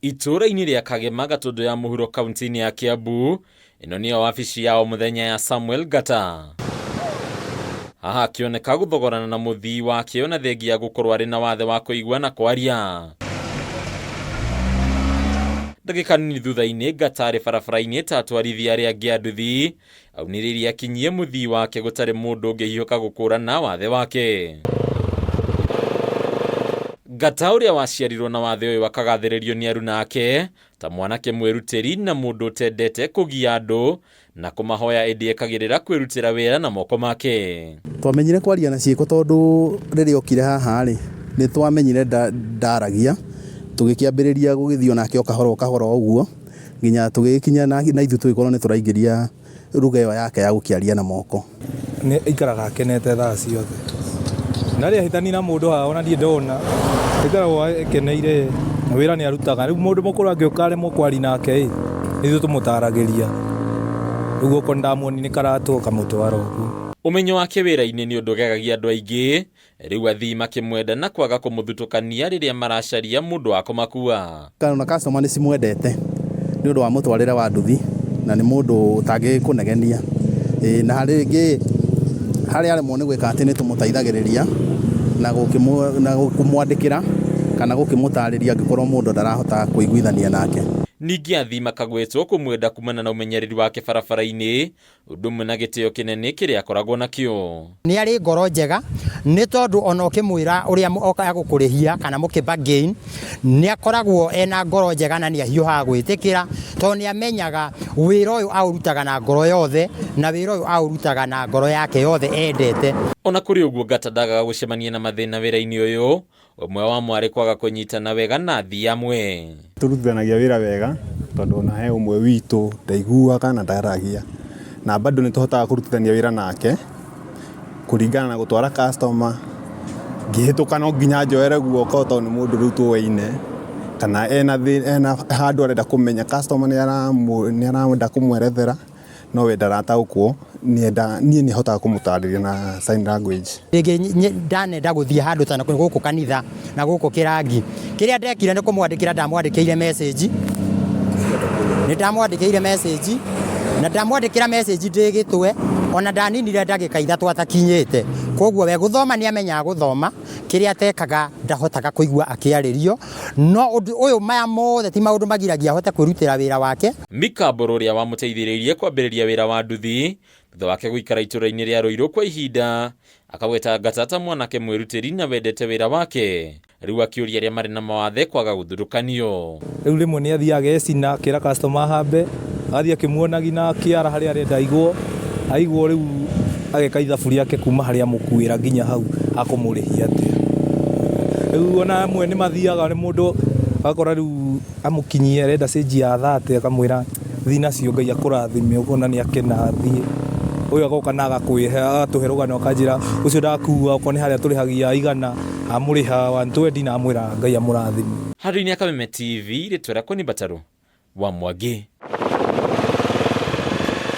Itũũra-inĩ rĩa Kagema Gatũndũ ya mũhuro kaunti-inĩ ya Kiambu, ĩno nĩyo wabici ya o mũthenya ya Samuel Ngata. Haha akĩoneka gũthogorana na mũthii wake ona thengia ya gũkorwo arĩ na wathe wa kũigua na kwaria. Ndagĩka nini thutha-inĩ Ngata arĩ barabara-inĩ ta atwarithia arĩa angĩ a nduthi, aunĩrĩirie akinyie mũthii wake gũtarĩ mũndũ ũngĩhiũka gũkũrana wathe wake. Ngata ũrĩa waciarirwo na wathe ũyũ akagathĩrĩrio nĩ aruna ake ta mwanake mwĩrutĩri na mũndũ ũtendete kũgia andũ na kũmahoya ĩndĩ ekagĩrĩra kwĩrutĩra wĩra na moko make. Twamenyire kwaria na ciĩko tondũ rĩrĩa okire haha rĩ, nĩ twamenyire ndaragia, tũgĩkĩambĩrĩria gũgĩthiĩ onake o kahora o kahora o ũguo, nginya tũgĩgĩkinya na ithuĩ tũgĩkorwo nĩ tũraingĩria ruga ĩyo yake ya gũkĩaria na moko. Nĩ aikaraga akenete thaa ciothe. Na rĩrĩa ahĩtania na mũndũ haha ona ndirĩ ndona, aikaragwo ekeneire na wĩra nĩ arutaga. Rĩu mũndũ mũkũrũ angĩũka aremwo kwaria nake ĩ, nĩ ithuĩ tũmũtaragĩria. Rĩu okorwo nĩ ndamuonia nĩ karatũ ngamũtwara ũguo. Ũmenyo wake wĩra-inĩ nĩ ũndũ ũgegagia andũ aingĩ, Rĩu athii makĩmwenda na kwaga kũmũthutũkania rĩrĩa maracaria mũndũ wa kũmakua. Ona customer nĩ cimwendete nĩ ũndũ wa mũtwarĩre wa nduthi na nĩ mũndũ ũtangĩkũnegenia. Ĩĩ na rĩngĩ harĩa aremwo nĩ gwĩka atĩ nĩ tũmũteithagĩrĩria na kũmwandĩkĩra kana gũkĩmũtarĩria angĩkorwo mũndũ ndarahota kũiguithania nake. Ningĩ athii makagwetwo kũmwenda kumana na ũmenyereri wake barabara-inĩ ũndũ ũmwe na gĩtĩo kĩnene kĩrĩa akoragwo nakĩo. Nĩ arĩ ngoro njega nĩ tondũ ona ũkĩmwĩra ũrĩa egũkũrĩhia kana mũkĩ bargain nĩ akoragwo ena ngoro njega na nĩ ahiũhaga gwĩtĩkĩra tondũ nĩ amenyaga wĩra ũyũ aũrutaga na ngoro yothe na wĩra ũyũ aũrutaga na ngoro yake yothe endete. Ona kũrĩ ũguo Ngata ndagaga gũcemania na mathĩna wĩra-inĩ ũyũ, Ũmwe wamo arĩ kwaga kũnyitana wega na athii amwe. Tũrutithanagia wĩra wega tondũ ona he ũmwe witũ ndaiguaga na ndaragia na bado nĩ tũhotaga kũrutithania wĩra nake kũringana na gũtwara customer. Ngĩhĩtũka no nginya njoere guoko tondũ nĩ mũndũ rĩu tũaine kana ena handũ arenda kũmenya customer nĩ arenda kũmwerethera. No we ndarataũkwo, niĩ nĩ hotaga kũmũtarĩria na sign language. Rĩngĩ ndanenda gũthiĩ handũ ta gũkũ kanitha na gũkũ kĩrangi, kĩrĩa ndekire nĩ kũmwandĩkĩra ndamwandĩkĩire message, nĩ ndamwandĩkĩire message na ndamwandĩkĩra message ndĩ gĩtwe, ona ndaninire ndagĩka ithatũ atakinyĩte. Koguo we gũthoma nĩ amenyaga gũthoma, kĩrĩa atekaga ndahotaga kũigua akĩarĩrio, no ũndũ ũyũ maya mothe ti maũndũ magiragia ahote kwĩrutĩra wĩra wake. Mika Mbũrũ ũrĩa wamũteithĩrĩirie kwambĩrĩria wĩra wa nduthi thutha wake gũikara itũra-inĩ rĩa Ruiru kwa ihinda, akagweta Ngata ta mwanake mwĩrutĩri na wendete wĩra wake, rĩu akĩũria arĩa marĩ na mawathe kwaga gũthutũkanio. Rĩu rĩmwe nĩ athiaga agecina akĩra customer ahambe, agathiĩ akĩmuonagia na kĩara harĩa arenda aigwo, aigwo rĩu ageka ithabu rĩake kuma harĩa amũkuĩra nginya hau akũmũrĩhia atĩa. Rĩu ona amwe nĩ mathiaga mũndũ agakora rĩu amũkinyie arenda cĩnji ya thate akamwĩra thiĩ nacio Ngai akũrathime ũkona nĩ akena athiĩ. Ũyũ agoka na agakũhe agatũhe rũgano akanjĩra ũcio ndakua okorwo nĩ harĩa tũrĩhagia igana amũrĩha 120 na amwĩra Ngai amũrathime. Handũ-inĩ ha Kameme TV, rĩtwa rĩakwa nĩ Mbatarũ wa Mwangi.